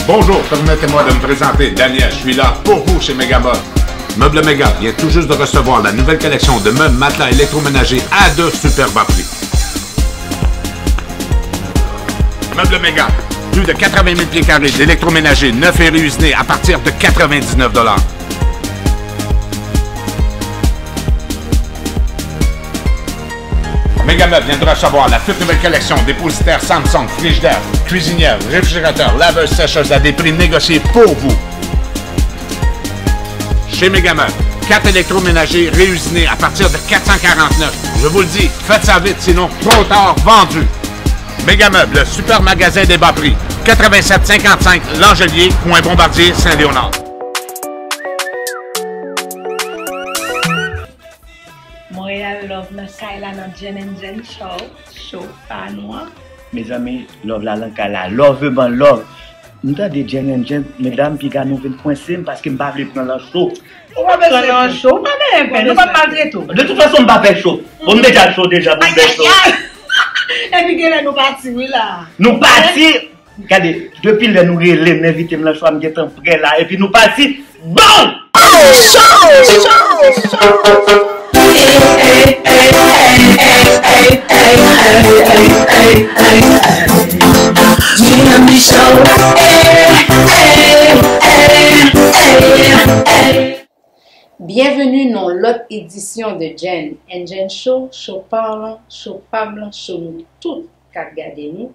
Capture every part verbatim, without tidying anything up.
Bonjour, permettez-moi de me présenter, Daniel, je suis là pour vous chez Megameubles. Meuble Mega vient tout juste de recevoir la nouvelle collection de meubles, matelas électroménagers à de super bas prix. Meuble Mega, plus de quatre-vingt mille pieds carrés d'électroménager neuf et réusiné à partir de quatre-vingt-dix-neuf dollars. Megameubles vient de recevoir la toute nouvelle collection dépositaire Samsung, frigidaire, cuisinière, réfrigérateur, laveuse, sécheuse à des prix négociés pour vous. Chez Megameubles, quatre électroménagers réusinés à partir de quatre cent quarante-neuf. Je vous le dis, faites ça vite, sinon trop tard, vendu. Megameubles, le super magasin des bas prix, quatre-vingt-sept cinquante-cinq L'Angelier, coin Bombardier, Saint-Léonard. Montréal Love nan kay la nan Jen and Jen Show, show pa nou an. Mezanmi, love la nan kay la. Love ban love. M tande Jen and Jen, medam, piga nou vin kwense m paske m pa vle pran nan cho. Ou pa bezwen pran nan cho, ou pa genyen pè, nou pa maltrete w. De tout fason, m pa fè cho. Bon, m deja cho deja, bon, m fè cho. Epi genlè nou pati wi la. Nou pati. Gade, depi lè nou rele m, envite m nan cho a, m gentan prè la, epi nou pati. Bon! Byenveni nan yon lòt edisyon de Jen and Jen Show, show pa w lan, show pa m lan, show nou tout k ap gade nou.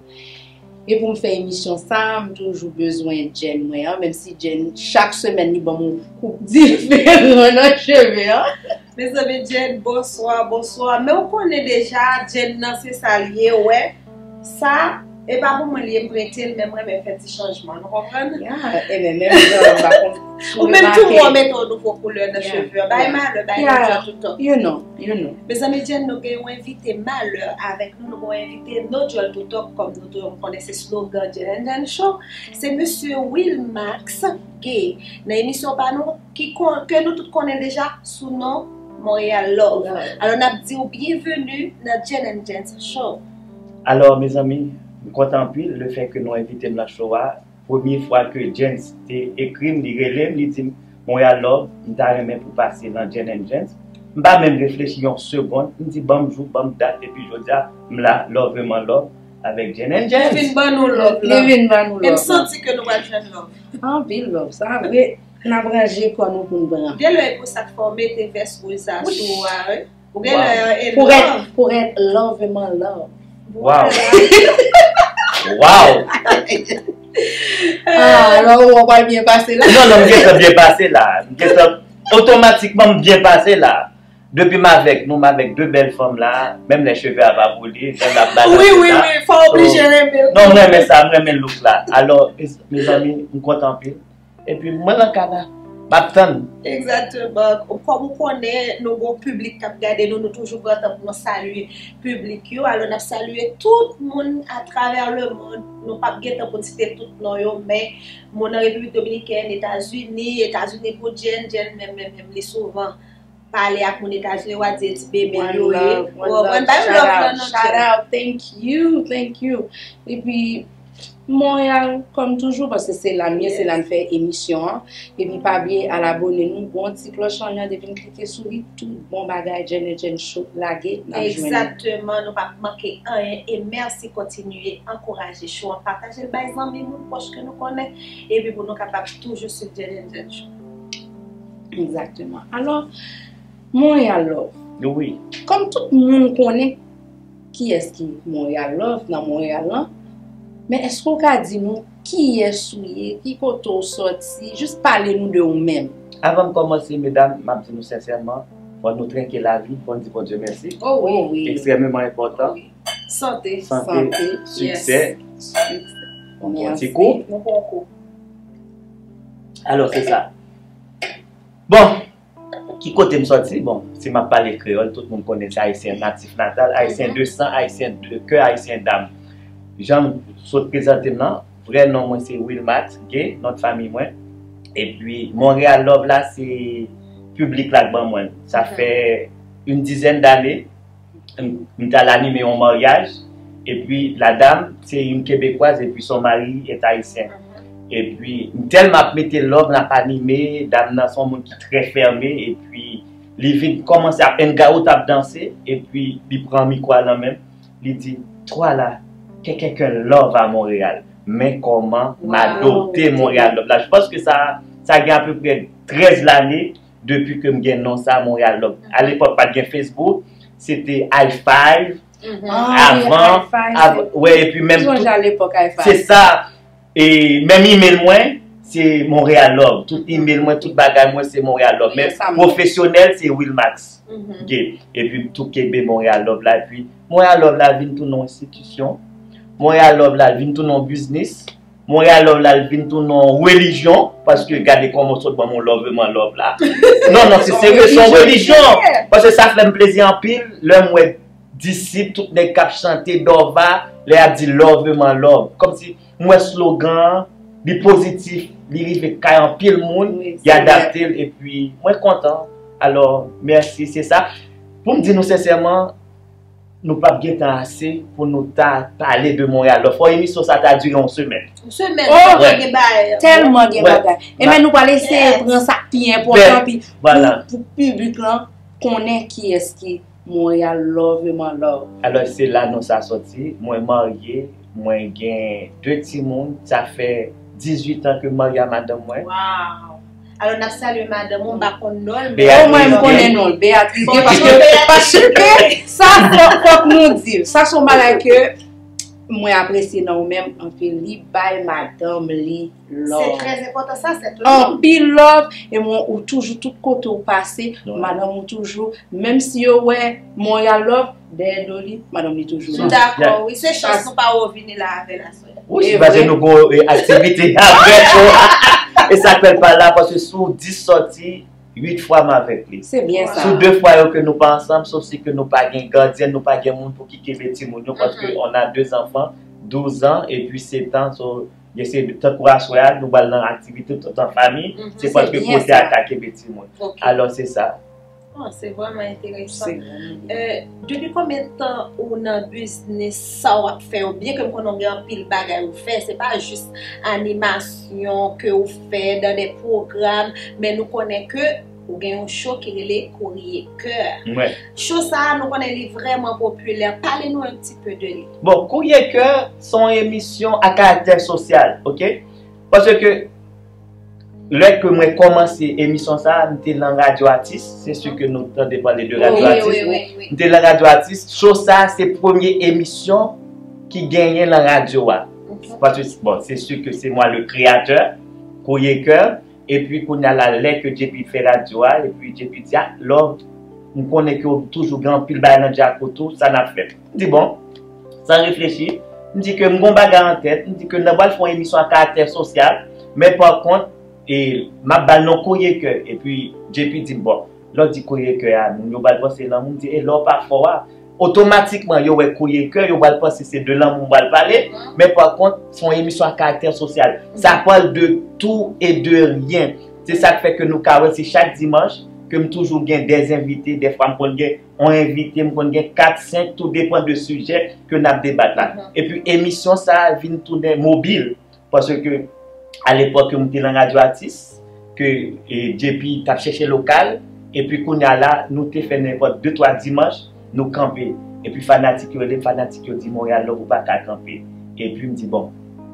E pou m fè emisyon sa, m toujou bezwen Jen mwen an, menm si Jen chak semèn li ban m yon koup diferan nan cheve an. Mezanmi, Jen, bonswa, bonswa. Men ou konnen deja, Jen nan se sa l ye, wè. Sa, e pa pou mwen li ye, m prete l, men m renmen fè ti chanjman, nou konprann? Ya, e men menm jan m pa konn si w Ou menm tou remake. Mwen mete yon nouvo koulè nan Yeah. cheve an. Bay malè, bay Yeah. lòt tout tan. You know, you know. Mezanmi, Jen, nou gen yon envite malè avèk nou, nou gen yon envite no jewel to talk, kòm nou tou konnen se slogan Jen and Jen Show. Se mesye Wilmax Gay. Nan emisyon pa nou, ki kon, ke nou tout konnen deja sou non Montréal Love. Love. Alò, n ap di w byenveni nan Jen and Jen Show. Alò, mezanmi, m kontan anpil le fè ke nou envite m nan show a. Premye fwa ke Jens te ekri m, li rele m, li di m, Montréal Love, m ta renmen pou pase nan Jen and Jens. M pa menm reflechi yon segonn, m di, ban m jou, ban m dat, epi jodi a, m la, love man love, avèk Jen and Li vin Jens. ban nou love Li la. vin ban nou E m love. Santi ke nou pral jwenn love. Anpil love. Sa vre, n ap ranje kò nou pou n pran. Gen lè e pou sa k fè w mete vès wouj sa sou ou a, wi. Ou gen lè e Pou love. Rèt, pou rèt love man love. Wow. Wow. Ah, alò ou wè w pral byen pase la. Non, non, m gentan byen pase la. M gentan otomatikman m byen pase la. Depi m avèk nou, m avèk de bèl fanm la, menm lè cheve a pa boule, jan l ap balanse Wi, wi, la. wi, fò w oblije renmen l. Non, m renmen sa, m renmen look la. Alò, mezanmi, m kontan anpil. Epi mwen nan kay la, m ap tann. Egzakteman. Kòm ou konnen, nou gon piblik k ap gade nou, nou toujou pran tan pou nou salye piblik yo. Alò, n ap salye tout moun atravè lemonn. Nou p ap gen tan pou n site tout non yo, men moun nan Repiblik Dominikèn, Etazini, Etazini pou Jen, Jen menm, menm, menm, li souvan pale ak moun Etazini, w a di e ti bebe l yo ye. Ou konprann? Ba yo love lan nan Shout out, thank you, thank you. Epi Montréal, kòm toujou, paske se la m ye, se la n fè emisyon an. Epi pa bliye al abone nou, gon ti klòch lan, depi n klike sou li, tout bon bagay Jen and Jen Show lage, n ap jwenn. Egzakteman, nou p ap manke anyen. E mèsi, kontinye ankouraje show an, pataje l bay zanmi, moun pwòch ke nou konnen, epi pou nou kapab toujou swiv Jen and Jen Show. Egzakteman. Alò, Montréal Love. Wi. Kòm tout moun konnen kiyès ki Montréal Love nan Montréal lan, men èske w ka di nou kiyès ou ye, ki kote w sòti, jis pale nou de ou menm. Avan m kòmanse, medam, m ap di nou sensèman, fò nou trenke lavi, fò n di Bondye mèsi. Oh wi. Wi. Ekstrèmeman enpòtan. Sante. Sante, Sante. Siksè. Yes. On bon ti Mèsi. kou. Nou pran kou. Alò, se sa. Bon, ki kote m sòti? Bon, si m ap pale kreyòl, tout moun konnen se ayisyen natif natal, ayisyen de san, ayisyen de kè, ayisyen dam. Jan m sot prezante m nan, vrè non mwen se Wilmax Gay, non de fanmi mwen. Epi, Montréal Love la, se piblik la k ban mwen. Sa fè une dizaine d'années, m, m t al anime yon maryaj, epi la dame, se une Québécoise, epi son mari est haïtien. Epi, m tèlman ap mete love, l ap anime, dam nan se yon moun ki trè fèmen, epi li vin kòmanse ap hang out, ap danse, epi li pran mikwo a nan men m, li di, Twala, que quelqu'un love à Montréal. Men kòman m adopte Montréal Love la. Je pense que sa, sa gen apeprè trèz lane depi ke m gen non sa, Montréal Love. A lepòk, pa t gen Facebook, se te High Five. Avan, avan, wè, epi menm tout, se sa, e menm email mwen, se Montréal Love. Tout email mwen, tout bagay mwen, se Montréal Love. Men pwofesyonèl, se Wilmax Gay. Epi m tou kenbe Montréal Love la. Epi Montréal Love la vin tounen yon enstitisyon. Montréal Love la vin tounen yon biznis. Montréal Love la vin tounen yon relijyon. Paske gade kòman w sot ban m yon love, man love la. Non, non, se serye, se yon relijyon. Paske sa fè m plezi anpil. Lè m wè disip, tout nèg k ap chante Dòva, lè y ap di love, man love. Kòmsi m wè slogan an, li pozitif, li rive kay anpil moun, y adapte l, epi mwen kontan. Alò, mèsi, se sa. Pou m di nou sensèman, nou p ap gen tan ase pou nou ta pale de Montréal Love. Fò emisyon sa ta dire yon semèn. Yon semèn, tèlman gen bagay. Tèlman gen bagay. Ebyen, nou pral eseye pran sa k pi enpòtan, pi, pou piblik lan konnen kiyès ki Montréal Love, man love. Alò, se la non sa sòti. Mwen marye, mwen gen de timoun. Sa fè dizuit an ke m marye a madanm mwen. Waw! Alò, n ap salye madanm ou, m pa konn non l, men... Omwen, m konnen non l, Beatrice Gay, paske, paske sa, fòk, fòk nou di l. Sa se yon bagay ke mwen apresye nan ou menm anpil. Li bay madanm li love. Se trè enpòtan, sa, se tout. Anpil love, e mwen, ou toujou, tout kote ou pase, madanm ou toujou, menm si yo wè Montréal Love, dèyè do li, madanm li toujou la. M dakò, wi, se chans nou pa revini la avè l aswè. Wi, se paske nou gon, e, aktivite avèk yo. E sa k fè l pa la, paske sou dis sòti, uit fwa m avèk li. Se byen sa. Sou de fwa yo ke nou pa ansanm, sof si ke nou pa gen gadyèn, nou pa gen moun pou ki kenbe timoun yo, paske on a de zanfan, douz an epi sèt an, so, se tankou aswè a, nou pral nan aktivite tout an fanmi, se paske kote a ka kenbe timoun. Alò, se sa. Oh, se vrèman enteresan. Se vrèman. Euh, depi konbyen tan ou nan biznis sa w ap fè yo? Byen ke m konnen w gen anpil bagay ou fè, se pa jis animasyon ke ou fè dan de pwogram, men nou konnen ke ou gen yon show ki rele Kourye Kè. Wi. Show sa a, nou konnen li vrèman popilè. Pale nou un petit peu de li. Bon, Kourye Kè, se yon emisyon a karaktè sosyal, oke? Paske lè ke mwen kòmanse emisyon sa a, m te nan Radyo Atis. Se si ke nou tande pale de Radyo Atis. M te nan Radyo Atis. Show sa a, se premye emisyon ki genyen nan radyo a. Paske, bon, se si ke se mwen le kreyatè, Kourye Kè. Epi kounye a la, lè ke J P fè radyo a, epi J P di, "Ah, Love, m konnen ke w toujou gen anpil bagay nan djak ou tou, sa n ap fè?" M di, "Bon, san reflechi, m di ke m gon bagay an tèt, m di ke n pral fè yon emisyon a karaktè sosyal, men pa kont, e, m ap ba l non Kourye Kè." Epi J P di m, "Bon, lè w di Kourye Kè a, moun yo pral panse lanmou." M di, "E lè w pa fè w a?" Otomatikman, yo wè Kourye Kè, yo pral panse se de lanmou m pral pale, men pa kont, se yon emisyon a karaktè sosyal. Sa pale de tout e de ryen. Se sa k fè ke nou ka wè se chak dimanch ke m toujou gen de envite, dèfwa m konn gen yon envite, m konn gen kat, senk, tou depann de sijè ke n ap debat la. Epi emisyon sa a vin tounen mobil. Paske, alepòk, ke m te nan Radyo Atis, ke, e, J P t ap chèche lokal, epi kounye a la, nou te fè nenpòt de, twa dimanch, nou kanpe. Epi fanatik yo rele m, fanatik yo di, "Montréal Love, ou pa ka kanpe." Epi m di, "Bon,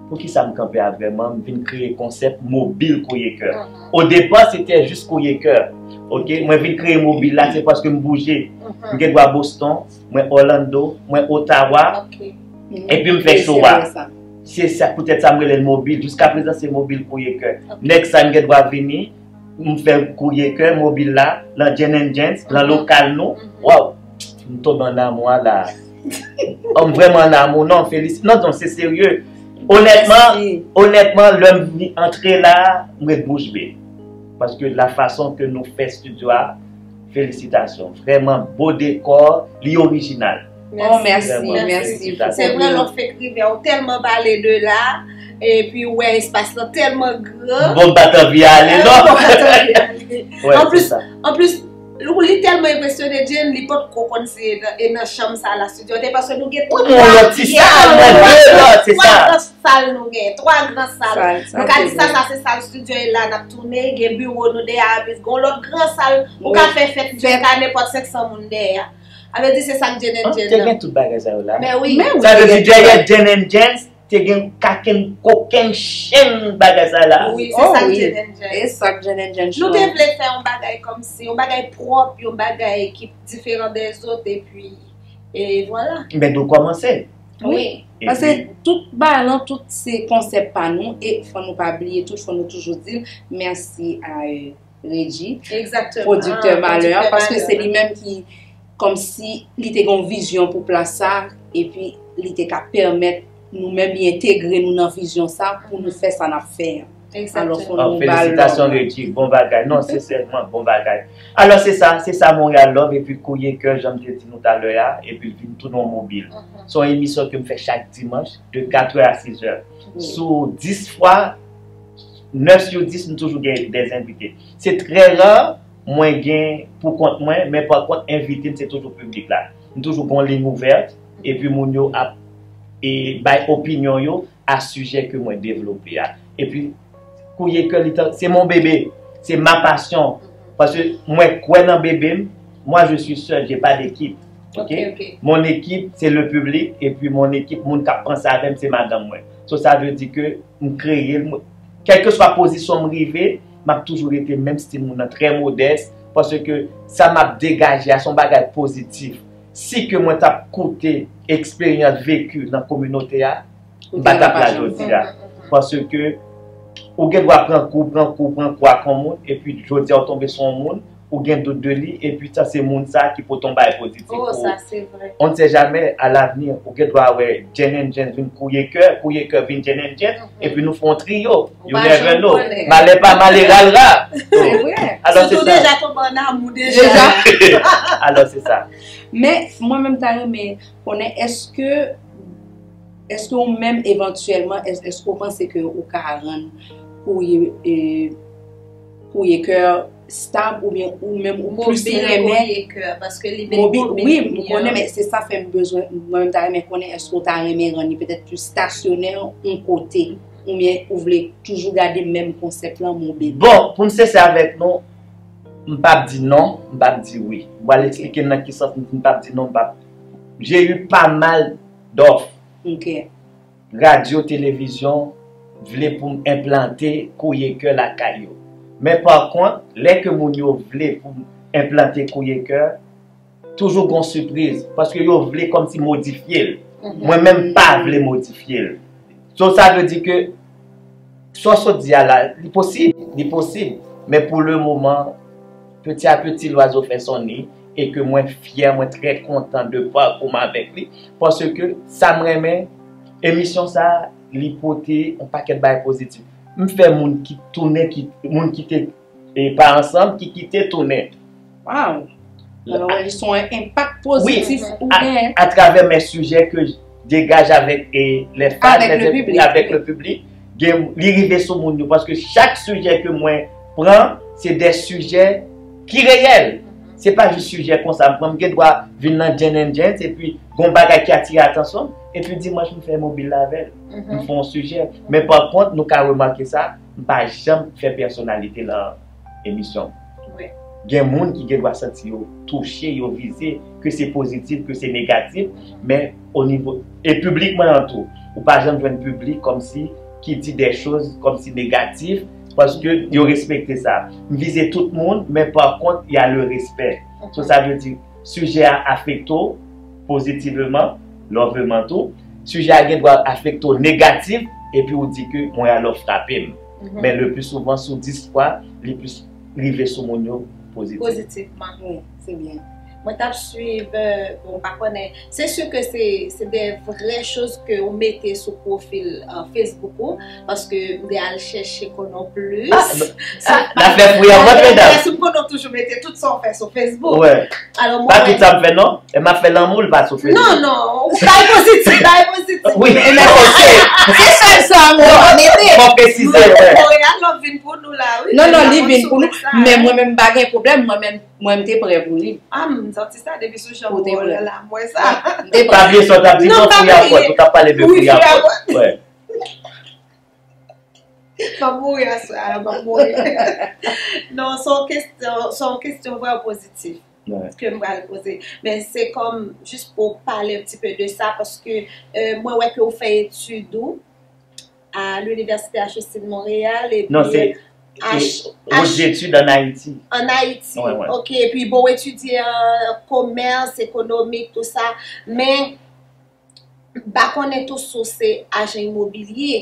poukisa m kanpe a vrèman?" M vin kreye konsèp mobil Kourye Kè. Odepa, se te jis Kourye Kè. Oke, mwen vin kreye mobil la, se paske m bouje. M gen dwa Boston, mwen Orlando, mwen Ottawa. Epi m fè show a. Se sa, poutèt sa m rele l mobil. Jiska prezan, se mobil Kourye Kè. Next time, gen dwa vini, m fè Kourye Kè, mobil la, nan Jane and James, nan lokal nou. Waw! M tonbe an amou a la. Oh, m vrèman an amou, non, felis-, non, non, se serye. Onètman, onètman, lè m vin antre la, m ret bouch be. Paske la fason ke nou fè estidyo a, felisitasyon. Vrèman bo dekò, li orijinal. Oh, mèsi, mèsi. Se vre, lè w fenk rive a, ou tèlman pale de la, epi ou wè espas lan tèlman gran. Bon, m pa t anvi ale, non. Bon, m pa t anvi ale. Anplis, anplis, Li tèlman enpresyone Jane, li potko konn si e nan, e nan chanm sa la, studio te, paske nou gen twa, yon lòt ti sal, mwen, de lòt, se twa gran sal nou gen, twa gran sal. Nou ka di sa, sa se sal studio e la n ap tounen, gen biwo nou dèyè a, epi gen yon lòt gran sal, ou ka fè fèt jiska nenpòt senk san moun dèyè a. Sa vle di se sa k Jane and Jane nan. Te gen tout bagay sa yo la. Men wi. Sa vle di dèyè Jane and Jane, te gen kakenn kokenn chenn bagay sa la. Wi, se sa k Jane and Jane. E sa k Jane and Jane. Nou te vle fè yon bagay kòmsi, yon bagay pwòp, yon bagay ki diferan dèzòt, epi, e vwala. Men nou kòmanse. Wi. Paske tout bagay lan, tout se konsèp pa nou, e fò nou pa bliye, tout fò nou toujou di l, mèsi a, e, Reggie, pwodiktè Malè a, paske se li menm ki, kòmsi, li te gen yon vizyon pou plas sa, epi li te ka pèmèt nou menm li entegre nou nan vizyon sa pou nou fè sa n ap fè an. Alò, fò nou ba l love. Felisitasyon, Reggie, bon bagay. Non, sensèman, bon bagay. Alò, se sa, se sa Montréal Love, epi Kourye Kè, jan m te di nou talè a, epi l vin tou nan mobil. Se yon emisyon ke m fè chak dimanch, de katrè a sizè. Sou dis fwa, nèf sou dis, m toujou gen de envite. Se trè ra mwen gen pou kont mwen, men pa kont envite m, se toujou piblik la. M toujou gen yon liy ouvè, epi moun yo ap, e, bay opinyon yo a sijè ke mwen devlope a. Epi, Kourye Kè, li tan, se mon bebe, se ma passion. Paske mwen kwè nan bebe m, moi je suis seul, j'ai pas d'équipe. Ok? Mon équipe, c'est le public, epi mon équipe, moun k ap panse avè m, se madanm mwen. So, sa vle di ke m kreye l, mwen, kèlkeswa pozisyon m rive, m ap toujou rete menm stil moun nan, trè modès, paske sa m ap degaje a, se yon bagay pozitif. Si ke mwen t ap koute eksperyans veki nan kominote a, m pa t ap la jodi a. Paske ou gen dwa pran kou, pran kou, pran kou ak yon moun, epi jodi a ou tonbe sou yon moun, ou gen dout de li, epi sa se moun sa ki pote yon bagay pozitif pou ou. On ne sait jamais, à l'avenir, ou gen dwa wè Jane and Jane vin Kourye Kè, Kourye Kè vin Jane and Jane, epi nou fè yon triyo. You never know. Malè pa malè, ral ra. Alò, se sa. Sitou deja tonbe an amou deja. Alò, se sa. Men, mwen menm ta renmen konnen, èske Èske ou menm, evantyèlman, èske ou panse ke ou ka rann Kourye, e, Kourye Kè stab, oubyen ou menm ou plis renmen mobil? Wi, m konnen, men se sa fè m bezwen, mwen menm ta renmen konnen, èske ou ta renmen rann li petèt plis stasyonè yon kote, oubyen ou vle toujou gade menm konsèp lan mobil? Bon, pou m sensè avèk nou, m p ap di non, m p ap di wi. M pral eksplike nan ki sans m p ap di non, m p ap. J'ai eu pas mal d'offres. Radyo, televizyon vle pou m enplante Kourye Kè lakay yo. Men pa kont, lè ke moun yo vle pou m enplante Kourye Kè, toujou gon sipriz, paske yo vle kòmsi modifye l. Mwen menm pa vle modifye l. So, sa vle di ke sa w sot di a la, li posib, li posib. Men pou le moman, petit à petit, lwazo fè son ni, e ke mwen fyè, mwen trè kontan de pakou m avèk li, paske sa m renmen, emisyon sa, li pote yon pakèt bagay pozitif. M fè moun ki tounen, ki, moun ki te, e, pa ansanm, ki kite tounen. Wow! Alò, wè, li se yon enpak pozitif ou genyen. Atravè mes sujets que je dégage avec, e, les fans, avèk le piblik, gen, li rive sou moun yo, paske chak sijè ke mwen pran, se de sijè ki reyèl. Se pa jis sijè konsa, m pran, m gen dwa vin nan Jane and Jane, epi gon bagay ki atire atansyon m, epi dimanch m fè mobil la avè l. M fè yon sijè. Men pa kont, nou ka remake sa, m pa janm fè pèsonalite nan emisyon m. Gen moun ki gen dwa santi yo touche, yo vize, ke se pozitif, ke se negatif, men o nivo, e piblik mwen an tou, ou pa janm jwenn piblik kòmsi ki di de choz kòmsi negatif, paske yo respekte sa. M vize tout moun, men pa kont, y a le respect. So, sa vle di, sijè a afekte w pozitivman, lòveman tou. Sijè a gen dwa afekte w negatif, epi ou di ke mwen alò frape m. Men le pli souvan, sou dis fwa, li plis rive sou moun yo pozitif. Pozitivman. Wi, se byen. Mwen t ap swiv, euh, bon, m pa konnen. Se si ke se, se de vrè choz ke ou mete sou pwofil, euh, Facebook ou, paske m te al chèche konnen w plis. Ah, n ap fè fouye an vant, medam. Paske m konnen w toujou mete tout sa w fè sou Facebook. Alò, mwen menm. Pa tout sa m fè, non. E m ap fè lanmou, l pa sou Facebook. Non, non, ou bay pozitif, bay pozitif. Wi, se sèl sa m wè w mete. Fò Presize, wè. Montréal, lòt vin pou nou la, wi. Non, non, li vin pou nou. Men mwen menm, m pa gen pwoblèm. Mwen menm, mwen, m te prè pou li. Ah, m santi sa depi sou jan m wè w la, m wè sa. M te prè. Pa bliye sa w t ap di, non, fouye a pòt. Ou t ap pale de fouye a pòt. Wè. M ap mouri aswè a, m ap mouri. Non, se yon kesyon, se yon kesyon vrèman pozitif ke m pral poze. Men se kòm, jis pou pale un petit peu de sa, paske euh, mwen wè ke ou fè etid ou à l'Université H E C de Montréal, epi... Non, se H, H, Haute étude en Haïti. En Haïti, ouais, ouais. Ok, epi bon, ou etidye euh, commerce économique, tout ça, men M pa konnen tou si w se ajan imobilye.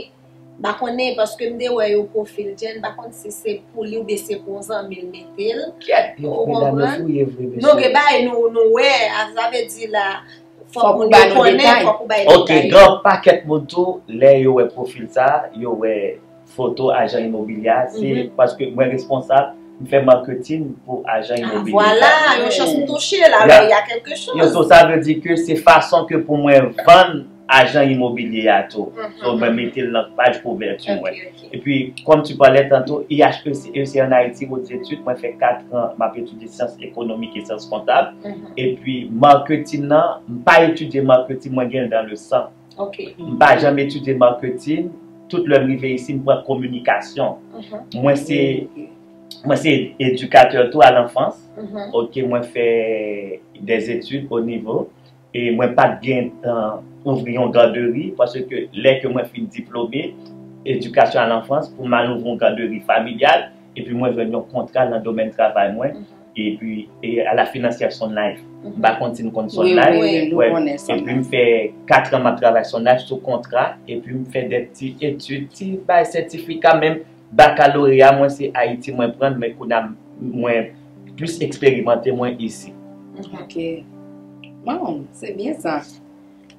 M pa konnen, paske m te wè yon pwofil Jenn, m pa konn si se pou li oubyen se pou yon zanmi l mete l. Kèt, medam yo fouye vre, mesye. Nou gen bagay nou, nou wè, a, sa vle di la, fòk moun yo konnen, fòk ou ba yo detay. Ok, gen yon pakèt moun tou, lè yo wè pwofil sa, yo wè foto ajan imobilye a, se paske mwen responsab, m fè marketing pou ajan imobilye sa. Vwala, yon chans m touche la, men y a quelque chose. Yo, so sa vle di ke se fason ke pou mwen vann ajan imobilye a tou. So mwen mete l nan paj kouvèti mwen. Epi, comme tu parlais tantôt, I H E C, E C en Haïti, Hautes études, mwen fè kat an, m ap etidye syans ekonomik e syans kontab. Epi, marketing nan, m pa etidye marketing, mwen gen l dans le sang. M pa janm etidye marketing. Tout lè m rive isi, m pran kominikasyon. Mwen se mwen se edikatè tou à l'enfance. Ok, mwen fè des études au niveau. E mwen pa t gen tan ouvri yon gaderi, paske lè ke mwen fin diplome, éducation à l'enfance, pou m al ouvri yon gaderi familial, epi mwen jwenn yon kontra nan domèn travay mwen, epi e, à la financière Sun Life. M pa konn si n konn Sun Life. Epi m fè kat an m ap travay Sun Life sou kontra, epi m fè de ti etid, ti bay sètifika, menm bakaloreya mwen se Ayiti mwen pran l, men kounye a mwen plis eksperimante mwen isi. Ok. Bon, se byen sa.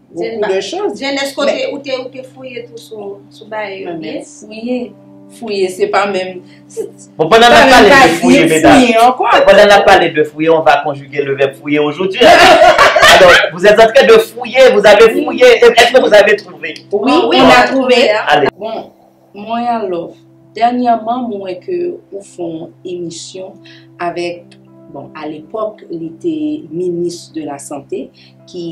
Beaucoup de choses. Jenn, èske ou te, ou te, ou te fouye tou sou, sou bagay yo byen? Fouye, fouye, se pa menm. Bon, pandan n ap pale de fouye, medam, pandan n ap pale de fouye, on va conjuguer le verbe fouiller aujourd'hui. Alors, vous êtes en train de fouiller, vous avez fouillé, est-ce que vous avez trouvé? Oui, on a trouvé. Allez. Bon, Montréal Love, dènyèman, mwen wè ke ou fè yon emisyon avèk, bon, alepòk, li te minis de la sante, ki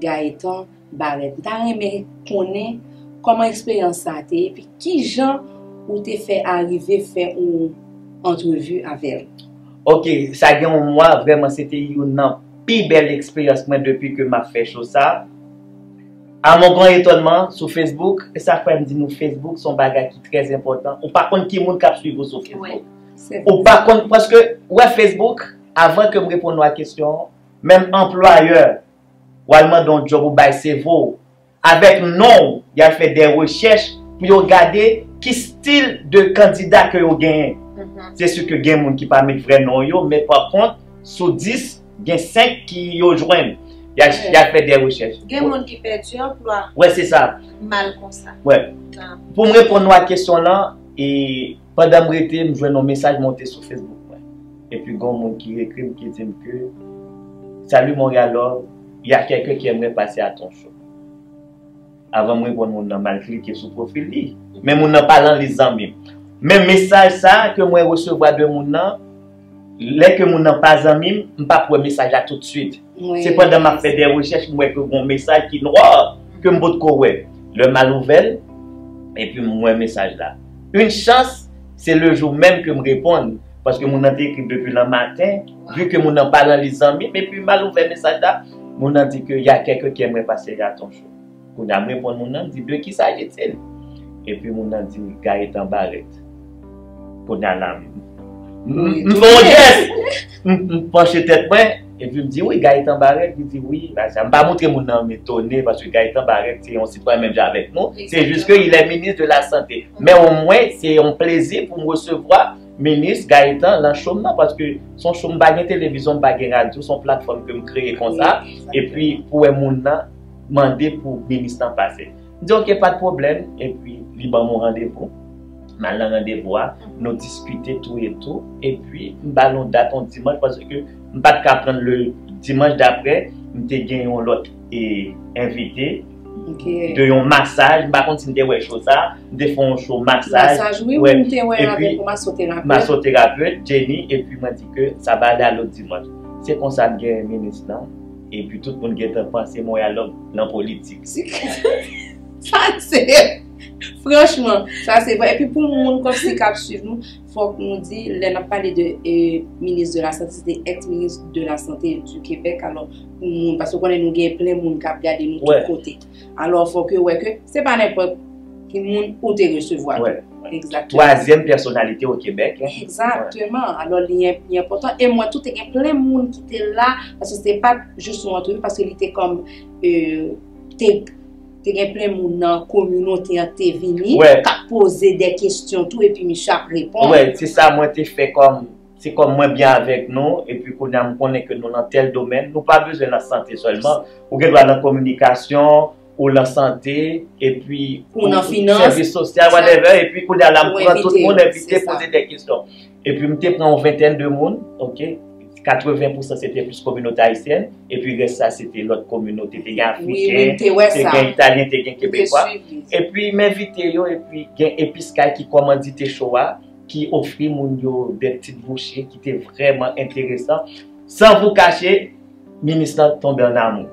Gaëtan Barrette. M ta renmen konnen kòman eksperyans sa a te ye, epi kijan ou te fè arive fè yon antrevi avè l. Ok, sa gen yon mwa, vrèman, se te youn nan pi bèl eksperyans mwen depi ke m ap fè show sa. À mon grand étonnement, sou Facebook, e sa fè m di nou Facebook se yon bagay ki trè enpòtan. Ou pa konn ki moun k ap swiv ou sou Facebook. Ou pa konn, paske, ou wè Facebook, avan ke m reponn ou a kesyon an, menm anplwayè, w al mande yon djòb ou bay C V w, avèk non w, y al fè de rechèch pou yo gade ki stil de kandida ke yo genyen. Se si ke gen moun ki pa met vrè non yo, men pa kont, sou dis, gen senk ki yo jwenn. Y al, y al fè de rechèch. Gen moun ki pèdi anplwa. Wè, se sa. Mal konsa. Wè. Pou m reponn ou a kesyon lan, e pandan m rete, m jwenn yon mesaj monte sou Facebook mwen. Epi gen yon moun ki ekri m, ki di m ke, Salut Montréal Love, il y a quelqu'un qui aimerait passer à ton show. Avan m reponn moun nan, m al klike sou pwofil li. Men moun nan pa nan lis zanmi m. Men mesaj sa a ke mwen resevwa de moun nan, lè ke moun nan pa zanmi m, m p ap wè mesaj la toutswit. Se pandan m ap fè de rechèch, m wè ke gen yon mesaj ki nwa, ke m potko wè. Lè m al ouvè l, epi m wè mesaj la. Une chance, se le jou menm ke m reponn, paske moun nan te ekri depi nan maten, vi ke moun nan pa nan lis zanmi m, epi m al ouvè mesaj la, moun nan di ke y a quelqu'un qui aimerait passer à ton show. Kounye a m reponn moun nan, m di, de qui s'agit-il? Epi moun nan di, Gaëtan Barrette. Kounye a la, m, m, m fè yon jès. M, m panche tèt mwen, epi m di, wi, Gaëtan Barrette, li di, wi, bagay sa. M pa montre moun nan m etone, paske Gaëtan Barrette, se yon sitwayen menm jan avèk nou. Se jis ke il est ministre de la santé. Men omwen, se yon plezi pou m resevwa minis Gaëtan lan show m nan, paske se yon show m pa gen televizyon, m pa gen radyo, se yon platfòm ke m kreye konsa. Epi, pou wè moun nan, mande pou minis lan pase. M di, ok, pa de pwoblèm. Epi, li ban m yon randevou. M al nan randevou a, nou diskite tou e tou. Epi, m ba l yon dat yon dimanch, paske m pa t ka pran l le dimanch dapre, m te gen yon lòt e, envite. de yon masaj. M pa konn si n te wè show sa, m te fè yon show masaj. Masaj, wi, wi, m te wè avèk yon masoterapet. Masoterapet, Jenny, epi mwen di ke sa va la lòt dimanch. Se konsa m gen minis lan, epi tout moun gentan panse mwen al nan politik. Sa se, franchman, sa se vrè. Epi pou moun kòmsi k ap swiv nou, fòk nou di, lè n ap pale de eh, minis de la sante, se te ex minis de la sante du Québec. Alò, pou moun, paske w konnen nou gen plen moun k ap gade nou tout kote. Alò, fòk yo wè ke se pa nenpòt ki moun ou te resevwa tou. Egzakteman. Twazyèm pèsonalite o Kebèk. Egzakteman. Alò, li, li enpòtan. E mwen tou, te gen plen moun ki te la, paske se pa jis yon antrevi, paske li te kòm, eh, te, te gen plen moun nan kominote an te vini, k ap poze de kesyon tou, epi misye ap reponn. Wè, se sa mwen te fè kòm, se kòm mwen byen avèk nou, epi kounye a m konnen ke nou nan tèl domèn, nou pa bezwen nan sante sèlman, ou gen dwa nan kominikasyon, ou nan sante, epi ou nan finans, sèvis sosyal, whatever, epi kounye a la m pran tout moun, envite, poze de kesyon. Epi m te pran yon ventèn de moun, ok, katreven pousan se te plis kominote ayisyèn, epi rès sa se te lòt kominote, te gen Afriken, te gen Italyen, te gen Kebekwa. Epi m envite yo, epi gen Episkay ki kòmandite show a, ki ofri moun yo de ti bouche ki te vrèman enteresan. San vou kache, minis lan tonbe an amou.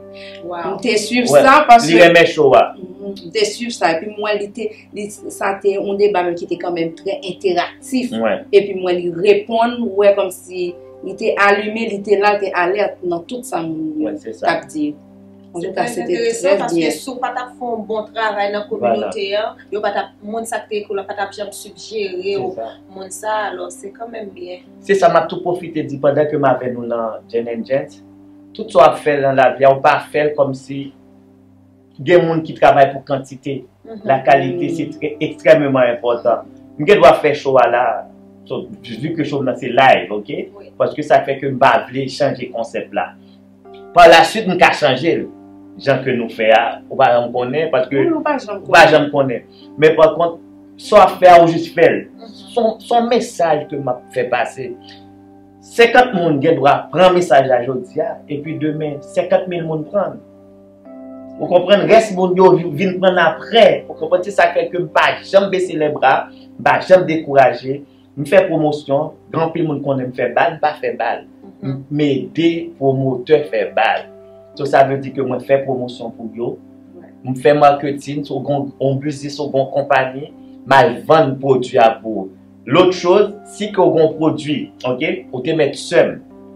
M te swiv sa paske li renmen show a. M te swiv sa, epi m wè li te, li, sa te yon deba menm ki te kanmenm trè enteraktif. Epi m wè li reponn, ou wè kòmsi li te alime, li te la, li te alèt nan tout sa moun yo t ap di. Antouka, se te trè byen. Paske si w pa t ap fè yon bon travay nan kominote an, yo pa t ap, moun sa k te ekri w la pa t ap janm sijere w moun sa, alò se kanmenm byen. Se sa m ap tou pwofite di pandan ke m avè nou nan Jen and Jens, tout sa w ap fè nan lavi a, ou pa fè l kòmsi gen moun ki travay pou kantite. La kalite, se trè, ekstrèmeman enpòtan. M gen dwa fè show a la, so, vi ke show nan se live, ok? Paske sa fè ke m pa vle chanje konsèp la. Pa la swit, m ka chanje l. Jan ke nou fè a, ou pa janm konnen, paske ou pa janm konnen. Men pa kont, sa w ap fè a, ou jis fè l. Se yon, se yon mesaj ke m ap fè pase. Senkant moun gen dwa pran mesaj la jodi a, epi demen, senkant mil moun pran l. Ou konprann? Rès moun yo vi-, vin pran l aprè. Ou konprann? Se sa k fè ke m pa janm bese lè bra, m pa janm dekouraje. M fè pwomosyon, gen anpil moun konnen m fè bal, m pa fè bal. M, m ede pwomotè fè bal. So, sa vle di ke mwen fè pwomosyon pou yo. M fè maketin, si w gen yon biznis, si w gen yon konpayi, m al vann pwodui a pou ou. Lòt choz, si ke w gen yon pwodui, ok, ou te mèt sè m,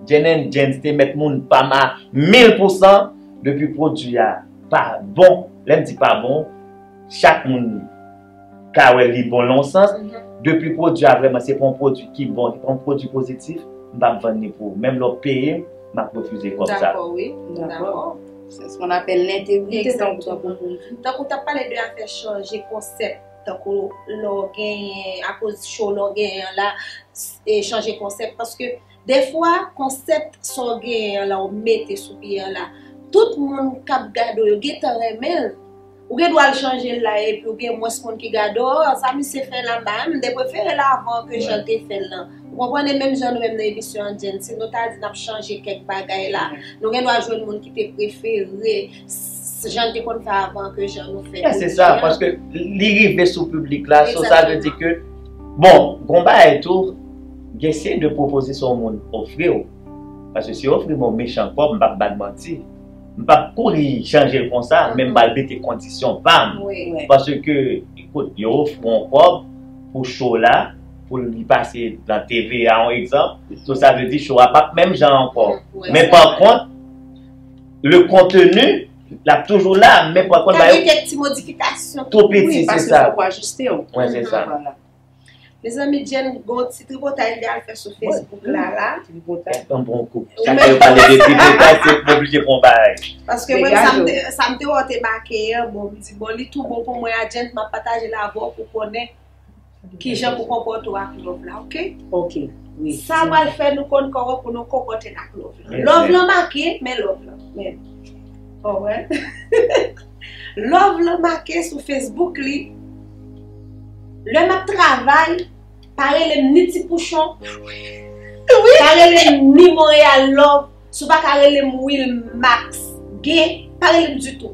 Jen and Jens te mèt moun pa m a mil pousan, depi pwodui a pa bon, lè m di pa bon, chak moun ka wè li bon nan yon sans. Depi pwodui a vrèman se pa yon pwodui ki bon, se pa yon pwodui pozitif, m p ap vann li pou ou. Menm lè w peye m, m ap refize kòb sa. Dakò, wi. Dakò. C'est ce qu'on appelle l'intégrité, tankou, tankou moun di. Tankou w t ap pale de afè chanje konsèp, tankou lè w genyen, akoz show lè w genyen an la, e chanje konsèp, paske defwa, konsèp sa w genyen an la, w mete sou pye an la, tout moun k ap gade w yo gentan renmen l. Ou gen dwa al chanje l la, epi w gen mwens moun ki gade w, "O, sa misye fè la, m pa renmen, m te prefere l avan ke jan l te fè l lan." Ou konprann? E menm jan nou menm nan emisyon an, Jen, si nou ta di n ap chanje kèk bagay la, nou gen dwa jwenn moun ki te prefere s-, jan l te konn fè avan ke jan nou fè kounye a. Se sa, paske li rive sou piblik la, so sa vle di ke, bon, gon bagay tou, gen seri de pwopozisyon moun ofri w. Paske si yo ofri m yon mechan kòb, m p ap ba n manti. M p ap kouri chanje l konsa, men m pral mete kondisyon pa m. Paske, ekout, yo ofri w yon kòb pou show la, pou li pase nan T V A, yon egzanp. So, sa vle di show a p ap menm jan ankò. Men pa kont, le contenu, l ap toujou la, men pa kont, ba yo kèk ti modifikasyon tou piti, se sa. Wi, paske fòk w ajiste w. Wi, se sa. Mezanmi, Jen, gon ti tripotay m te al fè sou Facebook la, la. Tripotay. Yon bon kou. Chak lè yo pale de tripotay, se m oblije pran yon bagay. Paske mwen, sa m te, sa m te wè w te make an, bon, m di, bon, li tou bon pou mwen a, Jen, m ap pataje l avè w pou konnen kijan pou konpòte w ak love la, ok? Ok, wi. Sa pral fè nou konn kòman pou nou konpòte n ak love la. Love lan make, men love lan, men. Ou konprann? Love lan make sou Facebook li. Lè m ap travay, pa rele m ni Ti Pouchon. Wi. Pa rele m ni Montréal Love. Si w pa ka rele m Wilmax Gay, pa rele m ditou.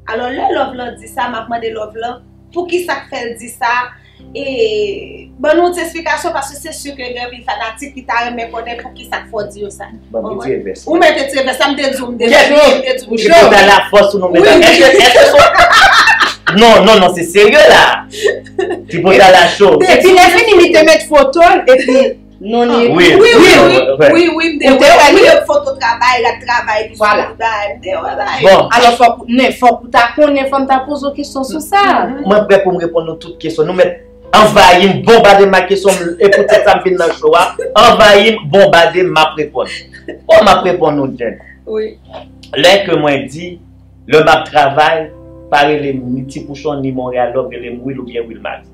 Alò, lè Love lan di sa, m ap mande Love lan, poukisa k fè l di sa? E, ban nou ti esplikasyon, paske se si ke gen anpil fanatik ki ta renmen konnen poukisa k fè w di yo sa. Ban m ti revès. Ou mete ti revès la, m te di w, m te di w, m te di w. Tripotay la fò sou nou, medam. Èske, èske se... Non, non, non, se serye la. Tripotay la cho. Epi lè fini, li te met foto l, epi non, li... Wi, wi, wi, wi, m te wè li. Wi, foto travay, rad travay, li sou bagay, m te wè bagay. Bon. Alò, fòk, men, fòk ou ta konnen, fò m ta poze w kesyon sou sa. Mwen prè pou m reponn nou tout kesyon. Nou mèt anvayi m, bonbade m ak kesyon, m, e poutèt sa m vin nan show a. Anvayi m, bonbade m, m ap reponn. Bon, m ap reponn nou, Jen. Wi. Lè ke mwen di, lè m ap travay, pa rele m ni Ti Pouchon, ni Montréal Love, rele m Will oubyen Wilmax.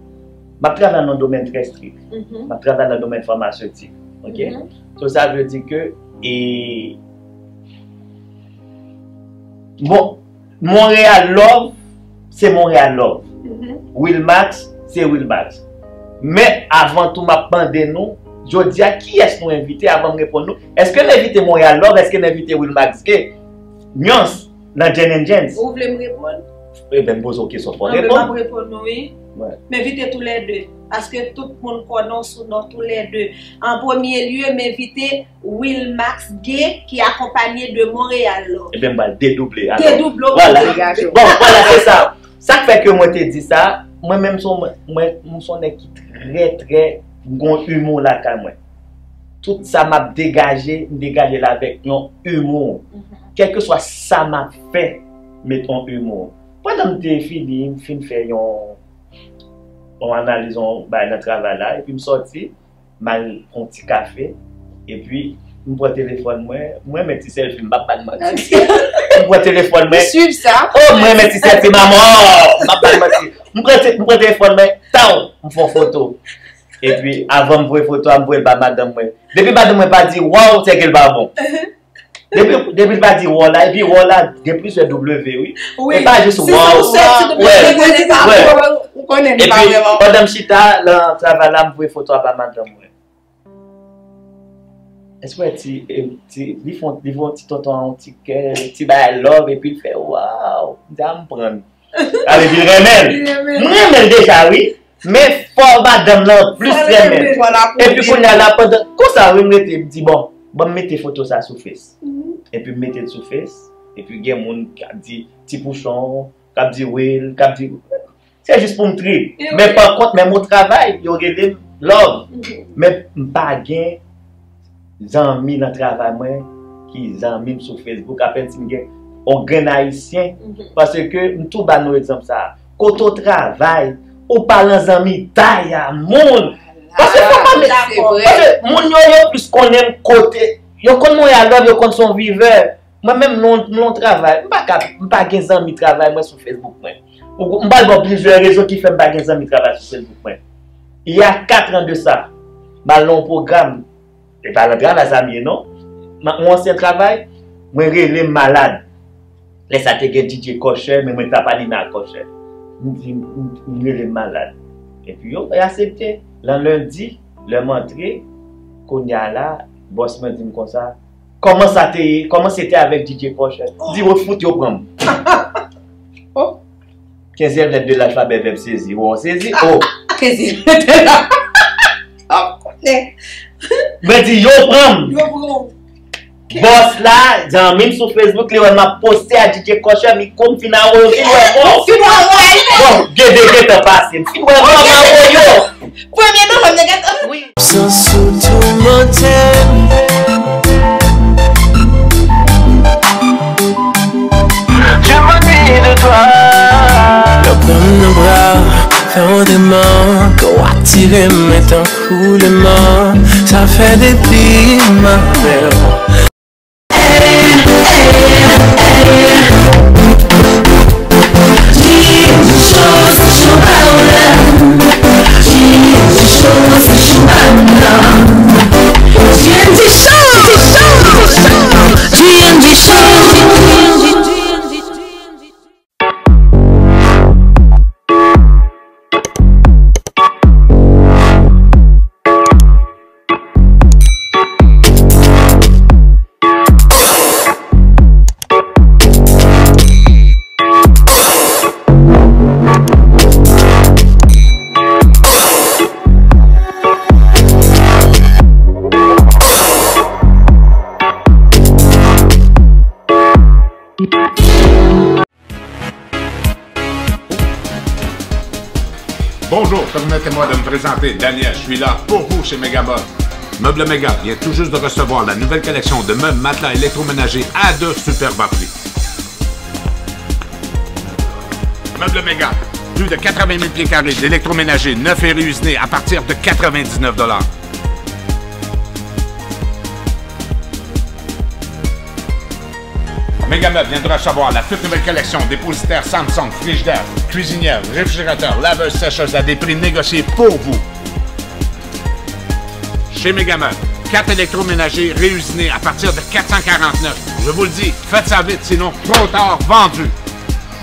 M ap travay nan domèn trè strik. M ap travay nan domèn famasetik. Ok? So, sa vle di ke, e, bon, Montréal Love, se Montréal Love. Wilmax, se Wilmax. Men, avan tou, m ap mande nou, jodi a, kiyès nou envite, avan m reponn nou? Èske n envite Montréal Love? Èske n envite Wilmax Gay? Nyons, nan Jen and Jens. Ou vle m reponn? Eben, m poze w kesyon, fò w reponn. Anben, m ap reponn ou, wi. M envite toulède. Paske tout moun konnen w sou non toulède. An premye lye, m envite Wilmax Gay, ki akonpanye de Montréal Love. Ebyen, m pral dedouble, alò. Dedouble, vwala. Bon, vwala, se sa. Sa k fè ke mwen te di sa, mwen menm, se yon, mwen, mwen se yon nèg ki trè, trè, m gon imou lakay mwen. Tout sa m ap degaje, m degaje l avèk yon imou. Kèlkeswa sa m ap fè, m met yon imou. Pandan m te fini, m fin fè yon, yon analiz, yon bagay nan travay la, epi m sòti, m al pran yon ti kafe, epi m pran telefòn mwen, m renmen ti sèlfi, m p ap ba n manti. M pran telefòn mwen. Ou swiv sa? Oh, m renmen ti sèlfi, manman! M p ap ba n manti. M pran te-, m pran telefòn mwen, taw, m fè yon foto. Epi, avan m voye foto a, m voye l ba madanm mwen. Depi madanm mwen pa di, "Waw," se ke l pa bon. Depi, depi l pa di waw la, epi waw la gen plizyè W, wi. Wi. E pa jis waw. Si se yon sèl ti W, wè, w konnen li pa vrèman. Epi, pandan m chita nan travay la, m voye foto a ba madanm mwen. Èske w wè ti, em, ti, li fè, li fè yon ti tonton, yon ti kè, ti bagay love, epi l fè, "Waw!" M di, "A, m pran l." Sa vle di l renmen l. Li renmen l. M renmen l deja, wi. Men fò madanm nan plis renmen l. Epi kounye a la, pandan, konsa, wi, m rete, m di, "Bon, ban m mete foto sa sou Face." Epi m mete l sou Face. Epi gen moun k ap di, Ti Pouchon, k ap di Will, k ap di, se jis pou m trip. Men pa kont, menm o travay, yo rele m Love. Men m pa gen zanmi nan travay mwen ki zanmi m sou Facebook, apèn si m gen yon grenn ayisyen, paske m tou ba nou egzanp sa a. Kote w travay, ou pa nan zanmitay a moun. Paske fò pa met, paske moun yo, yo plis konnen m kote, yo konn Montréal Love, yo konn se yon vivè. Mwen menm, m nan, m nan yon travay, m pa ka, m pa gen zanmi travay mwen sou Facebook mwen. Ou, m pral ba w plizyè rezon ki fè m pa gen zanmi travay sou Facebook mwen. Il y a quatre ans de ça, m al nan yon pwogram, e pa nan travay sa m ye, non. M, yon ansyen travay, mwen rele m malad. Lè sa te gen D J Kòchè, men mwen t ap anime ak Kòchè. M di, m, m, m rele m malad. Epi yo aksepte. Lan lendi, lè m antre, kounye a la, bòs mwen di m konsa, "Kòman sa te ye? Kòman se te avèk D J Kòchè?" M di, "Yo fout, yo pran m." Oh. Kenzyèm lèt de lalfabè vèb sezi. Ou sezi? Oh. Kenzyèm lèt de la. Mwen di, "Yo pran m." Yo pran w. Bòs la, zanmi m sou Facebook, li wè m ap poste a D J Kòchè, mi konn fin a wè, fin wè, bon. Fin wè, wè. Bon, gen de gentan pase. M fin wè, m ap wè yo. Premye novanm, nèg, wi. Sans ou toumante m. Je m'ennuie de toi. Lè w pran m nan bra, fè yon demann, kò w atire m, men tankou leman, sa fè depi m avè w. Bonjour, permettez-moi de me présenter, Daniel, je suis là pour vous chez Megamob. Meuble Mega vient tout juste de recevoir la nouvelle collection de meubles, matelas électroménagers à de super bas prix. Meuble Mega, plus de quatre-vingt mille pieds carrés d'électroménager neuf et réusiné à partir de quatre-vingt-dix-neuf dollars. Megameuble vient de recevoir la toute nouvelle collection dépositaire Samsung, frigidaire, cuisinière, réfrigérateur, laveuse, sécheuse à des prix négociés pour vous. Chez Megameuble, quatre électroménagers réusinés à partir de quatre cent quarante-neuf. Je vous le dis, faites ça vite, sinon trop tard, vendu.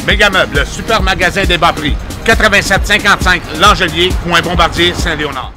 Megameuble, le super magasin des bas prix, quatre-vingt-sept cinquante-cinq L'Angelier, coin Bombardier, Saint-Léonard.